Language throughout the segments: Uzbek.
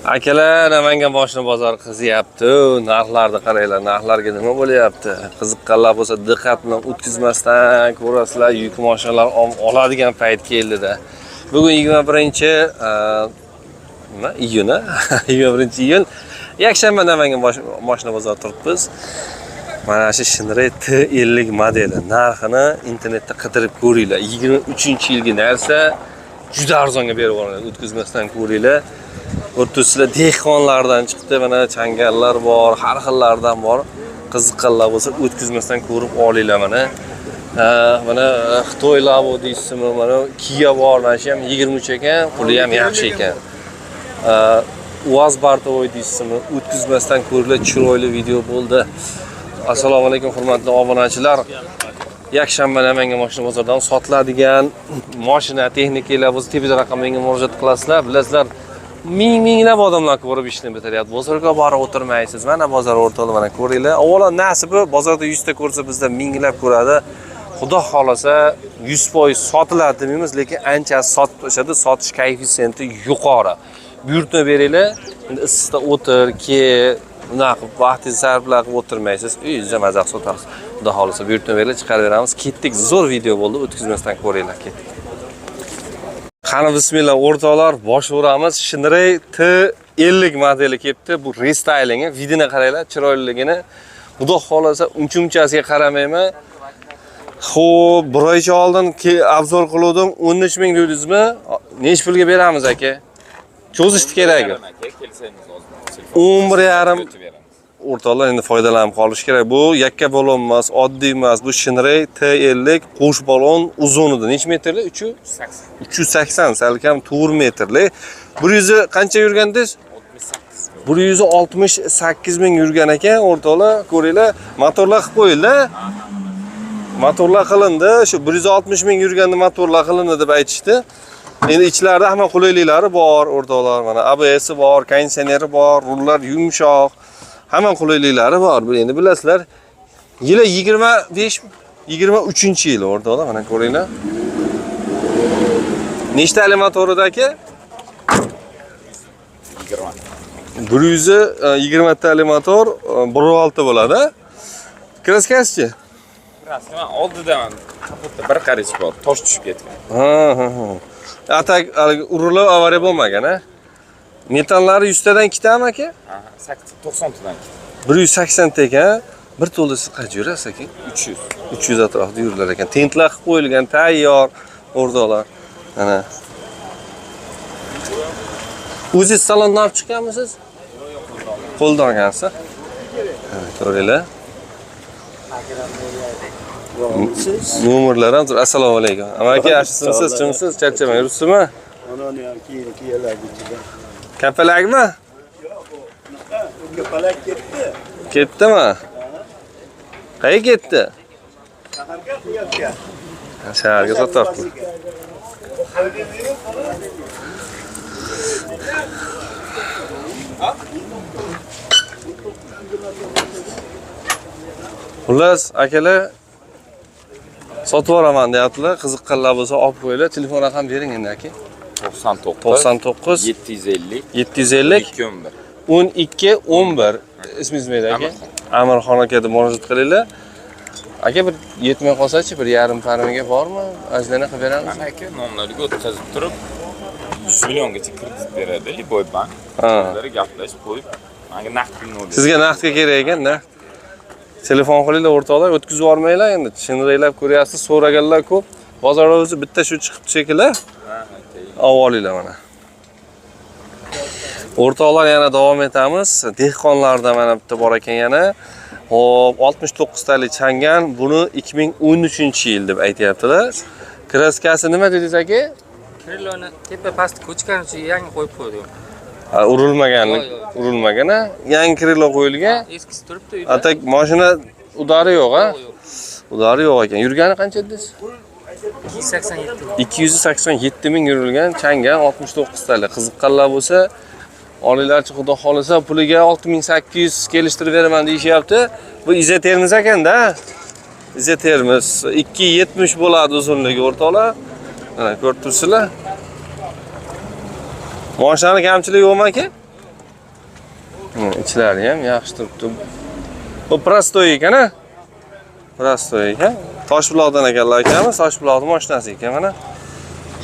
Akalar, Namangan moshina bozori qiziyapti. Narxlarni qaranglar, narxlarga nima bo'lyapti? Qiziqqanlar bo'lsa diqqat bilan o'tkazmasdan ko'rasizlar, yuk mashinalar oladigan payt keldida. Bugun 21 nima iyun, a? 21-iyun. Yakshanba, Namangan moshina bozorida turibmiz. Mana shu Shineray T50 modeli narxini internetda qidirib ko'ringlar. 23-yilgi narsa juda arzonga berib yuboriladi. O'tkazmasdan ko'ringlar. O'rtasida dehqonlardan chiqdi, mana changallar bor, har xillardan bor. Qiziqqanlar bo'lsa o'tkazmasdan ko'rib olinglar mana. Mana Xitoy Lavo deysizmi, mana Kia bor, mana shu ham 23 ekan, puli ham yaxshi ekan. UAZ бортовой deysizmi, o'tkazmasdan ko'ringlar, chiroyli video bo'ldi. Assalomu alaykum, hurmatli obunachilar. Yakshanba Namangan moshina bozoridan sotiladigan moshina, texnikalar bo'lsa, tepada raqamga murojaat qilasizlar. Bilasizlar, ming minglab odamlar ko'rib ishni bitiryapti. Bozorga borib o'tirmaysiz. Mana bozor o'rtoqlar, mana ko'ringlar. Avvalo nasibi bozorda 100 ta ko'rsa, bizda minglab ko'radi. Xudo xolasa 100% sotiladi demaymiz, lekin anchasi sotib tashladi. Sotish koeffitsiyenti yuqori. Buyurtma beringlar. Endi issiqda o'tir, ke, bunaqa qilib vaqtingizni sarflab qilib o'tirmaysiz. Uyingizda maza qilib sotasiz. Xudo xolasa buyurtma beringlar, chiqarib beramiz. Ketdik. Zo'r video bo'ldi. O'tkazmasdan ko'ringlar. Ketdik. Qani, bismillah, o'rtoqlar, boshlayveramiz. Shineray T50 modeli kelibdi. Bu рестайлинг i, вид ini qaranglar, chiroyliligini. Xudo xolasa uncha-munchasiga qaramayman. Xo'p, bir oycha oldin обзор qiluvdim. 13 ming dedingizmi? Nechi pulga beramiz, aka? Cho'zishdi kerak. Aka, kelsangiz hozir. 11,5. O'tib beramiz. O'rtoqlar, endi foydalanib qolish kerak. Bu yakka balon emas, oddiy emas. Bu Shineray T50 qo'sh balon uzunida. Necha metrli? 3 80. 380, salkam 4 metrli. 100 qancha yurgandingiz? 68. 168 ming yurgan ekan, o'rtoqlar, ko'ringlar, motorlar qilib qo'yildi. Motorlar qilindi. Shu 160 ming yurganda motorlar qilindi deb aytishdi. Endi ichlarida hamma qulayliklari bor, o'rtoqlar. Mana ABSi bor, konditsioneri bor, rullar yumshoq. Hamma qulayliklari bor. Bu endi bilasizlar, yili 25 23-yil, o'rtoqlar, mana ko'ringlar. Nechtali motorida, aka? 20. 120 tali motor, 1.6 bo'ladi. Краска sichi? Rasman oldidan kapotda bir qarich bor, tosh tushib ketgan. Ha. А так haligi urilib avariya bo'lmagan, ha? Metallari 100 tadan ikkitami, aka? Ha, 90 tadan. 180 ta ekan. Bir to'lda siz qancha yurasiz, aka? 300. 300 atrofida yurilar ekan. Tentlar qilib qo'yilgan, tayyor o'rtoqlar. Mana. O'zingiz salondan olib chiqqanmisiz? Qo'ldan olgansiz? Mana ko'ringlar. Nomerlar ham. Assalomu alaykum. Amaki, yaxshimisiz, jimsiz, charchamang yuribsizmi? Onani ham keyin keladi ichida. Kapalakmi? Yo'q, kapalak ketdi. Ketdimi? Qayerga ketdi? Shaharga qo'yapti. Shaharga sotyapti. Xullas, akalar, sotib yuboraman deyaptilar. Qiziqqanlar bo'lsa olib qo'yinglar. Telefon raqam bering endi, aka. 99 99 750 750 2 11. 12 11. Ismingiz nima edi, aka? Amirxon aka deb murojaat qilinglar. Aka, bir yetmay qolsa-chi, bir yarim parmiga bormi? Ozgina qilib beramiz. Mana aka, nomlariga o'tkazib turib 100 milliongacha kredit beradi любой bank. O'zlari gaplashib qo'yib, menga naqd pulni oladi. Sizga naqdga kerak ekan-da. Telefon qilinglar, o'rtoqlar, o'tkazib yubormanglar endi. Chinraylab ko'ryapsiz, so'raganlar ko'p. Bozorda o'zi bitta shu chiqibdi shekilli. Olib olinglar mana. O'rtoqlar, yana davom etamiz. Dehqonlarda mana bitta bor ekan yana. Xo'p, 69 talik Changan, buni 2013-yil deb aytyaptilar. Краска si nima dedingiz, aka? Крыло ni tepa pasti ko'chgan uchun yangi qo'yib qo'ydim. Ha, urilmagan, Yo'q, yo'q. urilmagan, ha? Yangi крыло qo'yilgan. Eskisi turibdi uyda. А так mashina удар i yo'q, ha? Yo'q, yo'q. Удар i yo'q ekan. Yurgani qancha dedingiz? 287. 287 ming yurilgan Changan 69 talik. Qiziqqanlar bo'lsa, olinglarchi, xudo xolasa puliga 6800 kelishtirib beraman deyishyapti. Bu Ize Termiz ekanda. Ize Termiz 2.70 bo'ladi uzunligi, o'rtoqlar. Mana ko'rib turibsizlar. Mashinani kamchiligi yo'qmi, aka? Ichlari ham yaxshi turibdi. Bu prostoy ekan, a? Prostoy ekan. Toshbuloqdan ekanlar akamiz, Toshbuloqning mashinasi ekan mana.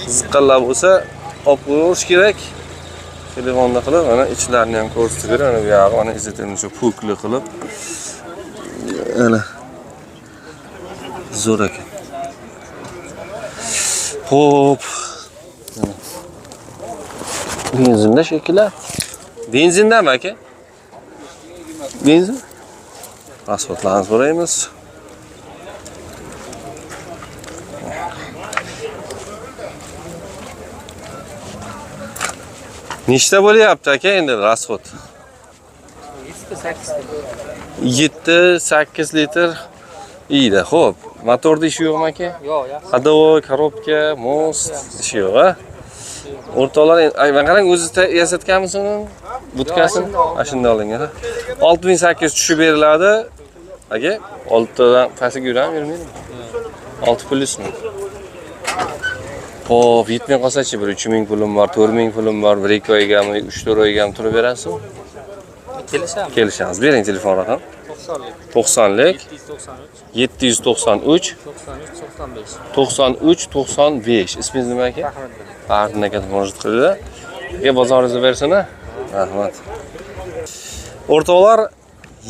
Qiziqqanlar bo'lsa, olib qo'yish kerak. Telefonda qilib, mana ichlarini ham ko'rsatib beradi. Mana bu yog'i mana izotelni shu pukli qilib. Ana. Zo'r ekan. Xo'p. Benzinda shekilli. Benzindami aka? Benzin? Pasportlarni so'raymiz. Nechta bo'lyapti aka endi rasxod? 7-8 7-8 litr iydi. Xo'p, motorda ishi yo'qmi aka? Yo'q, yaxshi. Ходовой, korobka, most ishi yo'q, a? O'rtoqlar, ay, mana qarang, o'zi yasatganmisiz uni? Butkasini? Ana shunday olingan, ha? 6800 tushib beriladi. Aka, 6 dan pastga yuradimi, yurmaydimi? 6 plyusmi? Xo'p, yetmay qolsa-chi, bir 3000 pulim bor, 4000 pulim bor, 1-2 oygami, 3-4 oygami turib berasizmi? Kelishamiz. Kelishamiz. Bering telefon raqam. 90lik. 90lik 793 793 93 95. 93 95. Ismingiz nima aka? Faxriddin. Faxriddin aka murojaat qilinglar. Aka, bozoringizni bersin, a? Rahmat. O'rtoqlar,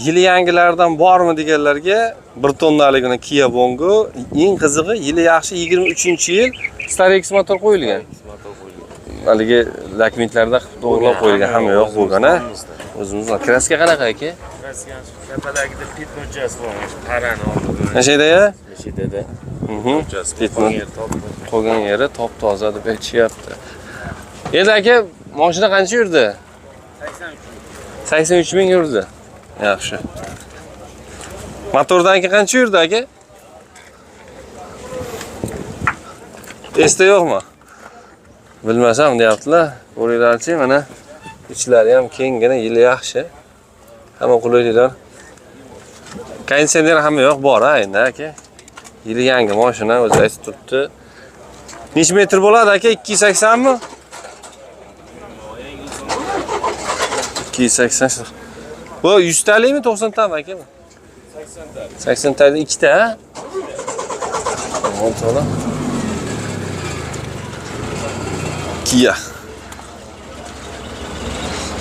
yili yangilardan bormi deganlarga 1 tonnaligini Kia Bongo, eng qizig'i yili yaxshi 23-yil Starex motor qo'yilgan. Haligi dokumentlarda to'g'rilab qo'yilgan, hamma yo'q bo'lgan, a? O'zimizdan. Kraska qanaqa aka? Kraskani kapalagida pitmochasi bor, parani oldida. Mana shu yerda-ya? Shu yerda. Pitmo qolgan yeri top-toza deb aytishyapti. Endi aka, mashina qancha yurdi? 83 ming yurdi. Yaxshi. Motordan keyin qancha yurdi aka? Esda yo'qmi? Bilmasam deyaptilar. Ko'ringlarchi, mana ichlari ham kenggina, yili yaxshi. Hamma qulayliklar. Konditsioner hamma yo'q bor ha endi aka. Yili yangi mashina o'zi aytib turibdi. Necha metr bo'ladi aka? 280 mi? 280. Bu 100 talikmi, 90 tami aka? 80 talik ikkita, ha? O'rtoqlar. Kia.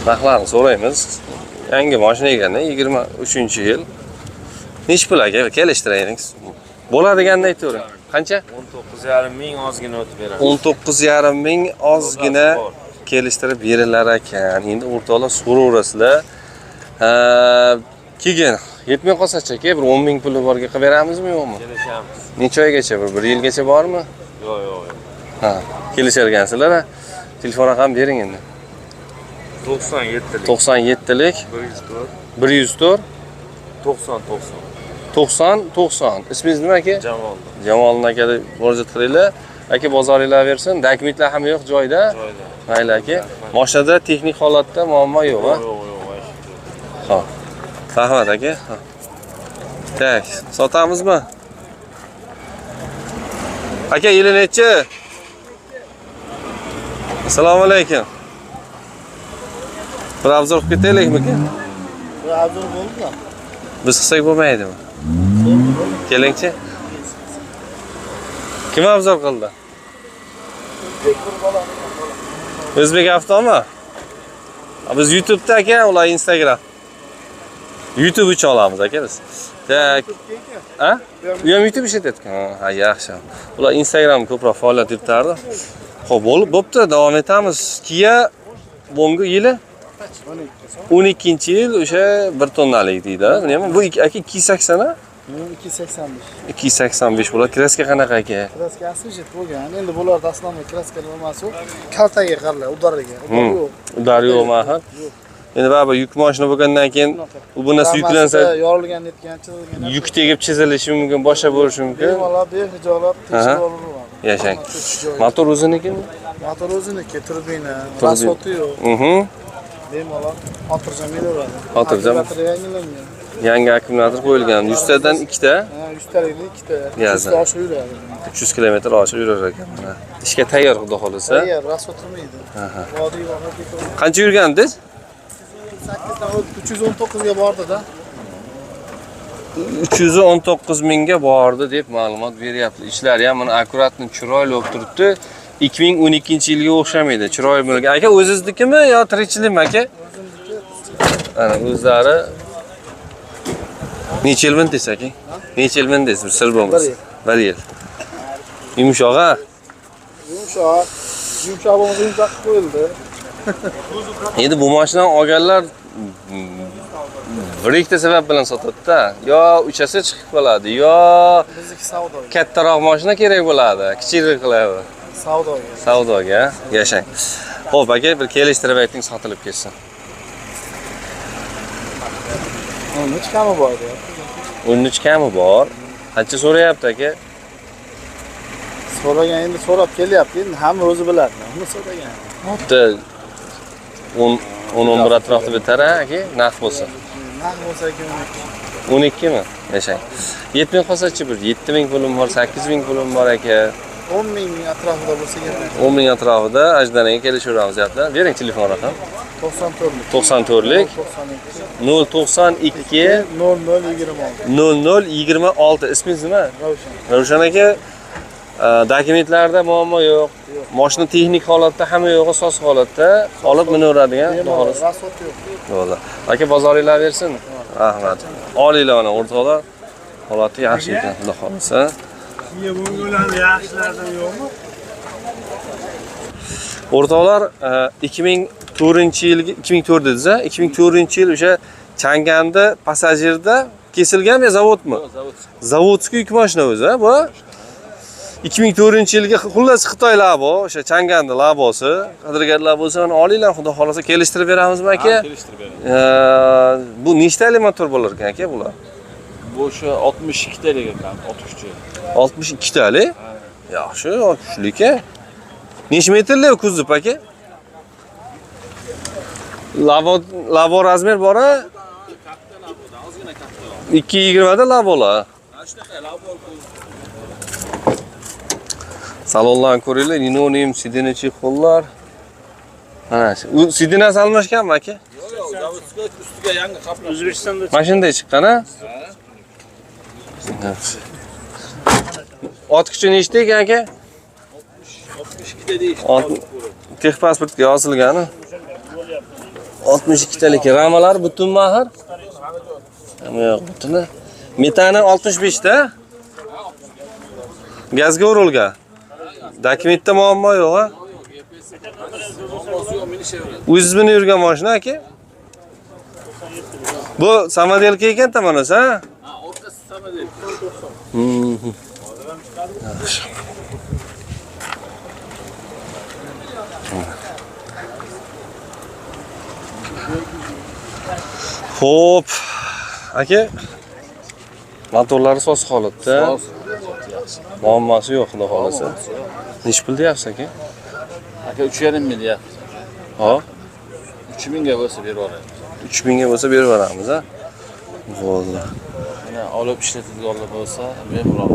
Narxlarini so'raymiz. Yangi mashina ekan, 23-yil. Nech pul aka? Kelishtiraylik. Bo'ladiganini aytavering. Qancha? 19,5 ming ozgina o'tib beramiz. 19,5 ming ozgina kelishtirib berilar ekan. Endi o'rtoqlar so'raverasizlar. Keyin yetmay qolsa-chi aka, bir 10 ming puli borga qilib beramizmi, yo'qmi? Kelishamiz. Necha oygacha? Bir yilgacha bormi? Yo'q, yo'q, yo'q. Ha, kelishar ekansizlar. Telefon raqam bering endi. 97lik. 97lik. 104. 104. 90 90. 90 90. Ismingiz nima aka? Jamoliddin. Jamoliddin aka deb murojaat qilinglar. Aka, bozoringlar bersin. Dokumentlar hamma yo'q joyida. Joyida. Mayli aka. Mashinada texnik holatda muammo yo'q, ha? Yo'q, yo'q, yo'q. Xo'p. Rahmat aka. Tak, sotamizmi? Aka, yili nechi? Assalomu alaykum. Bir obzor qilib ketaylikmi aka? Bir obzor bo'ldi-da. Biz qilsak bo'lmaydimi? Kelingchi. Kim obzor qildi? O'zbek avtomi? Biz YouTube'da aka, ular Instagram. YouTube uchun olamiz aka biz. Tak. Ha? U ham YouTube ishlatayotgan. Ha, yaxshi. Ular Instagram ko'proq faoliyat yuritardi. Xo'p, bo'lib, bo'pti, davom etamiz. Kia Bongo yili 12-yil o'sha 1 tonnalik deydi. Nima bu aka 280 a? 285. 285 bo'ladi. Kraska qanaqa aka? Kraskasi jit bo'lgan. Endi bularda aslomi kraskalar emas u. Kaltaga qarlar, udariga. Udari yo'q. Udari yo'q, ha? Endi baribir yuk mashina bo'lgandan keyin u bu narsa yuklansa yorilgan, netgan, chizilgan. Yuk tegib chizilishi mumkin, boshqa bo'lishi mumkin. Bemalol behijolat tekshirib olaveradi. Yashang. Motor o'zinikimi? Motor o'ziniki, turbina, rasxodi yo'q. Bemalol xotirjam yuraveradi. Xotirjam. Akkumulyator yangilangan. Yangi akkumulyator qo'yilgan. 100 tadan ikkita. Ha, 100 talikni ikkita. Gazdan. 300 ta oshib yuradi. 300 kilometr oshib yurar ekan mana. Ishga tayyor xudo xolasa. Tayyor, rasxod qilmaydi. Vodiy va Qancha yurgandingiz? 8dan 319 ga bordi-da. 319 mingga bordi deb ma'lumot beryapti. Ishlari ham mana akkuratni chiroyli bo'lib turibdi. 2012-yilga o'xshamaydi. Chiroyli bo'lgan. Aka, o'zingiznikimi yo tirikchilikmi aka? Ana o'zlari necha yil mindingiz aka? Necha yil mindingiz? Bir sir bo'lmasa. 1 yil. Yumshoq a? Yumshoq. Yumshoq bo'lmasa yumshoq qo'yildi. Endi bu mashinani olganlar bir ikkita sabab bilan sotadi-da. Yo uchasi chiqib qoladi, yo bizniki savdoga. Kattaroq mashina kerak bo'ladi, kichikroq qiladi. Savdoga. Savdoga, yashang. Xo'p, aka, bir kelishtirib ayting, sotilib ketsin. 13 kami bor deyapti. 13 kami bor. Qancha so'rayapti aka? So'ragan endi so'rab kelyapti. Endi hamma o'zi biladi. Nima so'ragan? Bitta 10 11 atrofida bitar aka, naqd bo'lsa. Naqd bo'lsa aka 12. 12 mi? Yashang. 7 ming qolsa-chi bir 7 ming pulim bor, 8 ming pulim bor aka. 10 ming atrofida bo'lsa kerak. 10 ming atrofida ajdanaga kelishaveramiz deyapti. Bering telefon raqam. 94lik. 94lik 92 092 0026. 0026. Ismingiz nima? Ravshan. Ravshan aka, dokumentlarda muammo yo'q. Mashina texnik holatda, hamma yo'g'i soz holatda, olib minaveradigan xolos. Rasxod yo'q. Bo'ldi. Aka, bozoringlar bersin. Rahmat. Olinglar mana o'rtoqlar. Holati yaxshi ekan, xudo xolasa. Bunga yaxshilardan yo'qmi? O'rtoqlar, 2004-yilgi 2004 dedingiz-a? 2004-yil o'sha Changanda passajirda kesilganmi zavodmi? Zavodskiy yuk mashina o'zi, bu. 2004-yilgi xullas Xitoy labo, o'sha Changanda labosi, qidirganlar bo'lsa, mana olinglar, xudo xolasa kelishtirib beramizmi aka? Kelishtirib beramiz. Bu nechtalik motor bo'lar ekan aka bular? Bu o'sha 62 talik ekan, ot kuchi. 62 talik? Yaxshi, ot kuchli ekan. Necha metrli kuzov aka? Labo razmer bor-a? 2.20 da labolar. Salonlarni ko'ringlar, linoleum, sidinachi qo'llar. Mana shu. U sidinasi almashganmi aka? Yo'q, zavodskiy ustiga yangi qaplash. O'zbekistonda Mashinada chiqqan-a? Ot kuchi nechta ekan aka? 62 ta deyishdi. Texpasportga yozilgani. 62 talik ramalar butunmi axir? Hamma yo'q, butuni. Metani 65 ta. Gazga urilgan. Dokumentda muammo yo'q-a? O'zingiz bilan yurgan mashina aka? Bu samodelka ekan tomonasi, ha? Ha, orqasi samodelka. Yaxshi. Xo'p, aka, motorlari soz holatda. Muammosi yo'q, xudo xolasa. Necha pul deyapsiz aka? Aka 3,5 ming deyapti. Hop. 3 mingga bo'lsa berib yuboramiz. 3 mingga bo'lsa berib yuboramiz, ha? Bo'ldi. Mana olib ishlatadiganlar bo'lsa, bemalol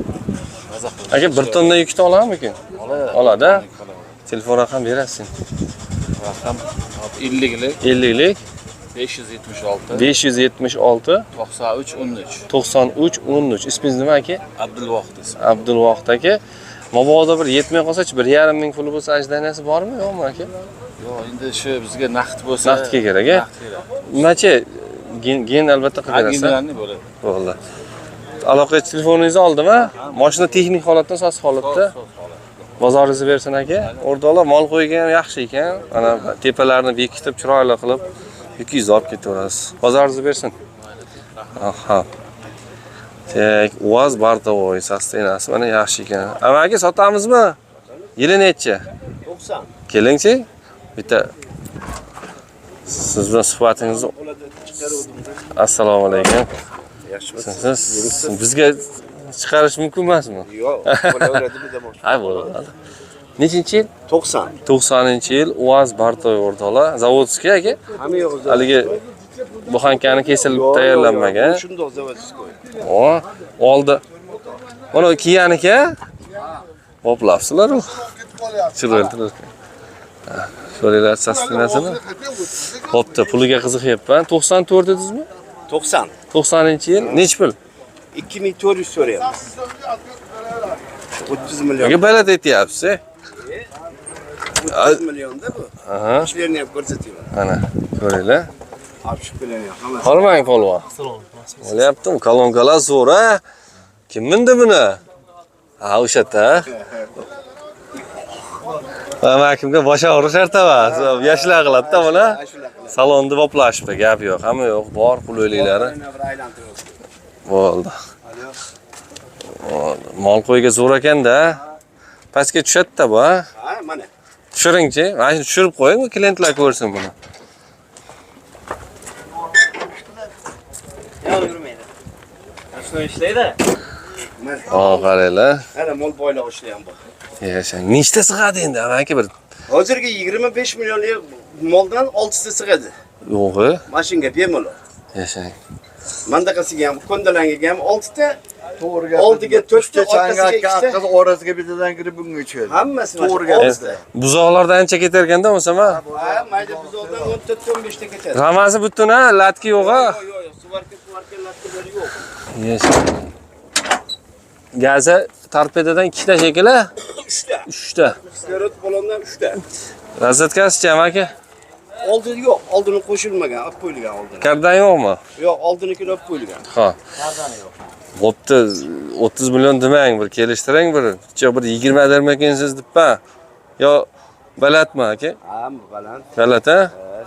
maza qilib. Aka, 1 tonna yukni oladimikin? Oladi. Oladi, ha? Telefon raqam berasiz. Raqam 50lik 50lik 576 576 93 13. 93 13. Ismingiz nima aka? Abdulvohid ismi. Abdulvohid aka. Mabodo bir yetmay qolsa-chi, 1,5 ming puli bo'lsa ajdanasi bormi, yo'qmi aka? Yo'q, endi shu bizga naqd bo'lsa. Naqdga kerak, a? Naqd kerak. Nimachi? Gen albatta qilib berasiz. Generalniy bo'ladi. Bo'ldi. Aloqa telefoningizni oldim, a? Mashina texnik holatda, soz holatda. Bozoringizni bersin aka. O'rtoqlar, mol qo'ygan ham yaxshi ekan. Mana tepalarni bekitib, chiroyli qilib yukingizni olib ketaverasiz. Bozoringizni bersin. Aha. Tek UAZ bartovoy sostenasi mana yaxshi ekan. Avvalgi sotamizmi? Yili nechi? 90. Kelingchi. Bitta siz bilan suhbatingizni. Assalomu alaykum. Yaxshimisiz? Siz bizga chiqarish mumkin emasmi? Yo'q, bo'laveradimi demoqchi. Ha, bo'ladi. Nechinchi yil? 90. 90-yil UAZ bartoy o'rtoqlar. Zavodskiy aka. Hamma yo'q. Haligi buxankani kesilib tayyorlanmagan. Shundoq zavodskiy. O, oldi. Mana Kiyaniki? Boplabsizlar u. Chiroyli turadi. Ko'ringlar sastinasini. Bo'pti, puliga qiziqyapman. 94 dedingizmi? 90. 90-yil. Nechi pul? 2400 so'rayapmiz. 30 million. Nega baland aytyapsiz? 30 millionda bu. Aha, Ishlarini ham ko'rsatayman. ana ko'ringlar. Olib bilan ham hammasi. Hormang polvon. Bo'lyaptimi? Kolonkalar zo'r a? Kim mindi buni? Ha, o'sha yerda. Va kimga bosh og'riq shart emas. Yoshlar qiladi-da buni. Salonni boplashibdi, gap yo'q. Hamma yo'q, bor qulayliklari. Bir aylantirib. Bo'ldi. Bo'ldi. Mol qo'yga zo'r ekanda. Pastga tushadi-da bu, ha? Ha, mana. Tushiringchi. Mana shuni tushirib qo'ying, klientlar ko'rsin buni. Yo'q, yurmaydi. Shuni ishlaydi. Mana. O, qaranglar. Mana mol boylig'i ishlayam bu. Yashang. Nechta sig'adi endi? Amaki bir Hozirgi 25 millionlik moldan 6 ta sig'adi. yo'g'i. Mashinga bemalol. Yashang. Mandaqasiga ham, ko'ndalangiga ham 6 ta, To'g'ri gap. oldiga 4 ta, Uchta orqasiga changakka 2 ta. qiz orasiga bittadan kirib bunga tushadi. Hammasi To'g'ri mana gap. 6 ta. Buzoqlardan ancha ketar ekanda bo'lsam ha. Ha, mayda buzoqdan 14 15 ta ketadi. Ramasi butun ha, latki yo'q ha. Yo'q, yo'q, yo'q, suvarka, suvarka latkalari yo'q. Yashang. Gaza torpedadan ikkita shekilli, 3 ta. uchta. Kislorod balondan 3 ta. Razvedkasichi amaki? Oldi yo'q, oldini qo'shilmagan, olib qo'yilgan oldini. Kardan yo'qmi? Yo'q, oldinikini olib qo'yilgan. Ha. Bo'pti, 30 million demang, bir kelishtiring bir. Picha bir 20 dermakinsiz debman. Yo, balandmi aka? Ha, baland. Baland ha?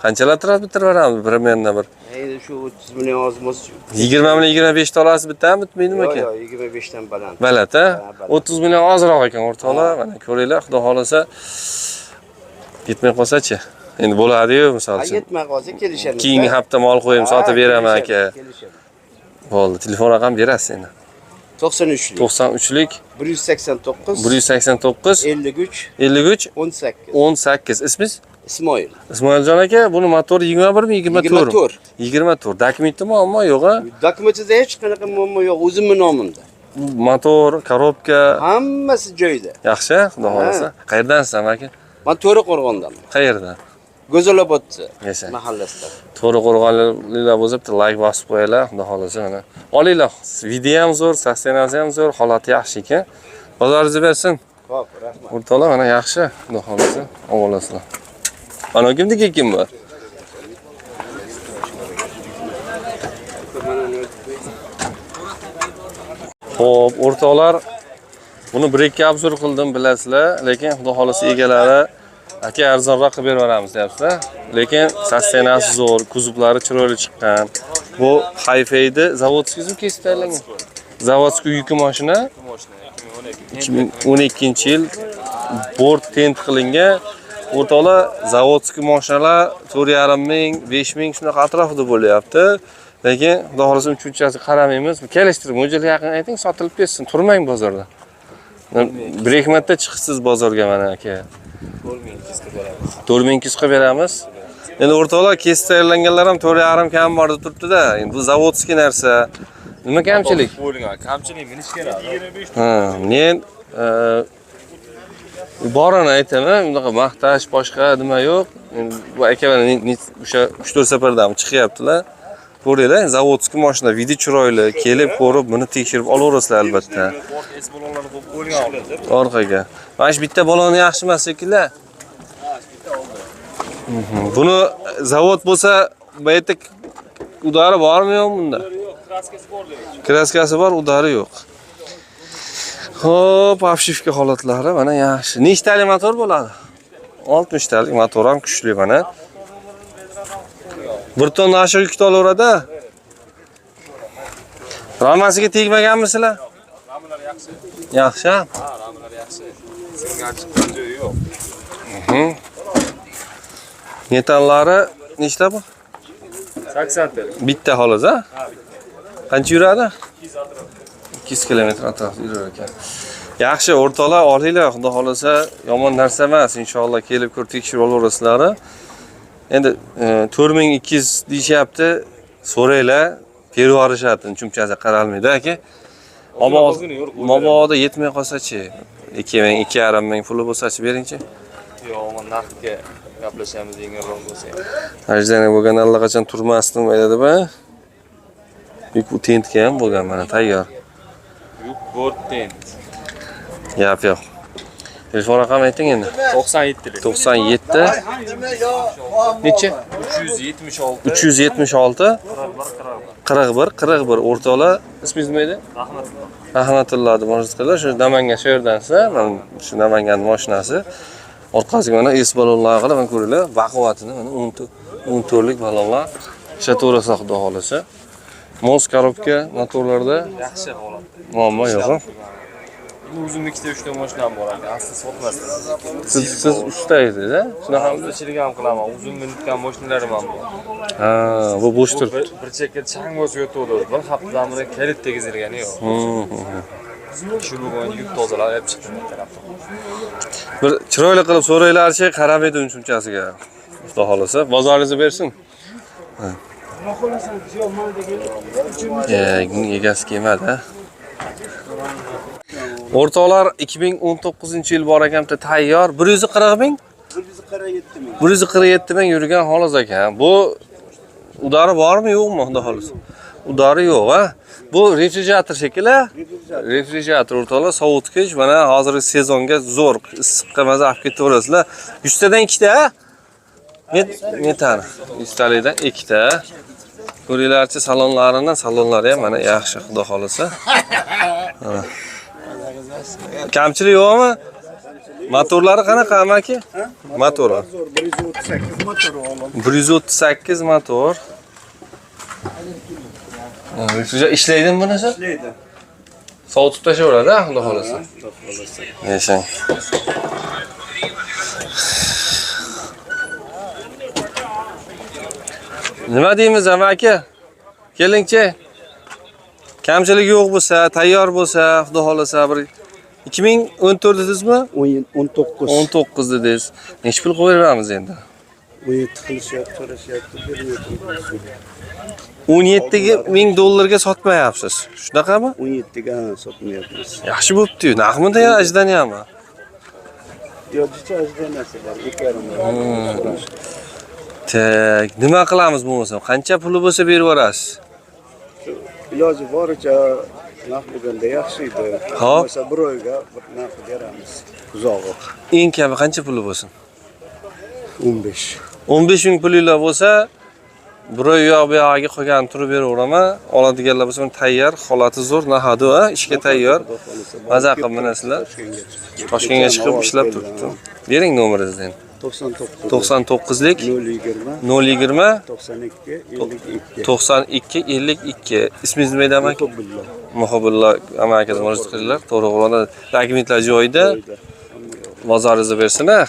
Qanchalar turadi bitirib beramiz примерно bir. Endi shu 30 million ozmoz. 20 million 25 ta olasiz bittami bitmaydimi Yo'q, aka? yo'q, 25 dan baland. Baland ha? Ha, baland. 30 million ozroq ekan o'rtoqlar. Mana ko'ringlar, xudo xolasa yetmay qolsa-chi. Endi bo'ladi-yu, misol Ha, uchun. yetmay qolsa kelishamiz. Keyingi hafta mol qo'yim sotib beraman aka. Kelishamiz. Bo'ldi, telefon raqam berasiz endi. 93lik 93lik 189 189 53 53 18 18. Ismingiz? Ismoil. Ismoiljon aka, buni motori 21 mi 24? 24. 24. Dokumenti muammo yo'q a? Dokumentida hech qanaqa muammo yo'q, o'zimni nomimda. Motor, korobka Hammasi joyida. yaxshi, xudo xolasa. Qayerdansiz aka? Men To'raqo'rg'ondanman. Qayerdan? Go'zalobod Yashang. mahallasida. To'raqo'rg'onliklar bo'lsa bitta like bosib qo'yinglar, xudo xolasa mana. Olinglar. Video ham zo'r, sostenasi ham zo'r, holati yaxshi ekan. Bozoringizni bersin. Xo'p, rahmat. O'rtoqlar mana yaxshi, xudo xolasa, olasizlar. Mana kimniki ekan bu? Xo'p, o'rtoqlar, buni bir ikki obzor qildim, bilasizlar, lekin xudo xolasa egalari aka arzonroq qilib beramiz deyapsizlar. Lekin sostenasi zo'r, kuzovlari chiroyli chiqqan. Bu Hi-Fi'ni zavodskiymi kesib tayyorlangan? Zavodskiy yuki mashina. 2012-yil bort tent qilingan. O'rtoqlar, zavodskiy mashinalar 4,5 ming, 5 ming shunaqa atrofida bo'lyapti. Lekin xudo xolasa uchinchisi qaramaymiz. Kelishtirib, mo'ljalga yaqin ayting, sotilib ketsin, turmang bozorda. Bir ikki marta chiqsiz bozorga mana aka. 4200 qilib beramiz. Endi o'rtoqlar, kesib tayyorlanganlar ham 4,5 kam bor deb turibdi-da. Endi bu zavodskiy narsa. Nima kamchilik? Qo'yilgan. Kamchilik minish kerak. Ha, men borini aytaman, bunaqa maqtash boshqa nima yo'q. Endi bu aka mana o'sha 3-4 safardan chiqyaptilar. Ko'ringlar, zavodskiy mashina, vidi chiroyli, kelib ko'rib, buni tekshirib olaverasizlar albatta. Orqaga. Mana shu bitta baloni yaxshi emas shekilli. Buni zavod bo'lsa, bu yerda udari bormi yo'qmi bunda? Yo'q, kraskasi bor lekin. Kraskasi bor, udari yo'q. Xo'p, obshivka holatlari mana yaxshi. Nechtalik motor bo'ladi? 60 talik motor ham kuchli mana. 1 tonna oshiq yuk olaveradi. Ramasiga tegmaganmisizlar? Ramalar yaxshi. Yaxshi. Ha, ramalar yaxshi. Singan chiqqan joyi yo'q. Metallari nechta bu? 80 talik. Bitta xolos, ha? Qancha yuradi? 200 km atrofida yurar ekan. Yaxshi, o'rtoqlar, olinglar, xudo xolasa yomon narsa emas, inshaalloh kelib ko'rib tekshirib olaverasizlar. Endi 4200 deyishyapti, so'ranglar, berib yuborishadi, chumchasi qaralmaydi aka. Mabodo yetmay qolsa-chi, 2000, 2,5 ming puli bo'lsa-chi, beringchi. Yo'q, men naqdga Gaplashamiz yengilroq bo'lsa ham. Ajdani bo'lgan allaqachon turmasdim aytadi ba. Yuk bu tentga ham bo'lgan mana tayyor. Yuk bort tent. Gap yo'q. Telefon raqami ayting endi. 97 97 necha? 376 376 41 41. 41 41 o'rtoqlar, ismingiz nima edi? Rahmatulloh. Rahmatulloh deb murojaat qildilar. Shu Namangan shu yerdansiz, mana shu Namangan mashinasi. Orqasiga mana es balonlar qilib, mana ko'ringlar, baquvvatini mana 14lik balonlar ishlataverasa xudo xolasa. Mos korobka motorlarda Yaxshi holatda. muammo yo'q. Endi o'zim ikkita uchta mashinam bor aka, asli sotmasdan. Siz usta edingiz, a? Shunaqa Ustachilik ham qilaman, o'zim minitgan mashinalarim ham bor. Ha, bu bo'sh Bu turibdi. bir chekka chang bosib yotuvdi. Bir haftadan beri kalit tegizilgani yo'q. Shu bugun yuk tozalab olib chiqdim ertalabdan. Bir chiroyli qilib so'ranglarchi, qaramaydi shunchasiga. Xudo xolasa, bozoringizni bersin. Buning egasi kelmadi. Ha? O'rtoqlar, 2019-yil bor ekan, bitta tayyor 140 ming, 147 ming. 147 ming yurgan xolos ekan. Bu udari bormi, yo'qmi, xudo xolasa? Udari yo'q, ha? Bu refrigerator shekilli. Refrigerator o'rtoqlar, sovutgich. Mana hozirgi sezonga zo'r, issiqqa maza olib ketaverasizlar. 100 tadan ikkita, ha? Metan. 100 talikdan ikkita. Ko'ringlarchi salonlarini, salonlari ham mana yaxshi, xudo xolasa. Mana. Kamchilik yo'qmi? Motorlari qanaqa amaki? Motori. Zo'r 138 motor oğlum. 138 motor. Refrigerator ishlaydimi bunisi? Ishlaydi. Sovutib tashlayveradi, ha, xudo xolasa. Xudo xolasa. Yashang. Nima deymiz amaki? Kelingchi. Kamchilik yo'q bo'lsa, tayyor bo'lsa, xudo xolasa bir 2014 dedingizmi? 19. 19 dedingiz. Necha pul qo'yib beramiz endi? 17 qilishyapti, so'rashyapti, bermayapti. 17 ming dollarga sotmayapsiz. Shunaqami? 17 ga sotmayapmiz. Yaxshi bo'pti-yu. Narxmidi ya ajdaniyami? Yo'q, ajdanasi bor, 2,5. Tak, nima qilamiz bo'lmasa? Qancha puli bo'lsa berib yuborasiz? Iloji boricha narx bo'lganda yaxshi edi. Hop. Bo'lmasa bir oyga bir narx beramiz. Uzog'i Eng kami qancha puli bo'lsin? 15. 15 ming pulinglar bo'lsa, bir oy yoq bu yog'iga qolgan turib beraveraman. Oladiganlar bo'lsa, tayyor, holati zo'r, nahadu, ha, ishga tayyor. Maza qilib minasizlar. Toshkentga chiqib ishlab turibdi. Bering nomeringizni endi. 99 99lik 020 020 92 52. 92 52. Ismingiz nima edi amaki? Muhibbillah. Muhibulloh amaki murojaat qilinglar. To'g'ri, dokumentlar joyida. Joyida. Bozoringizni bersin, ha.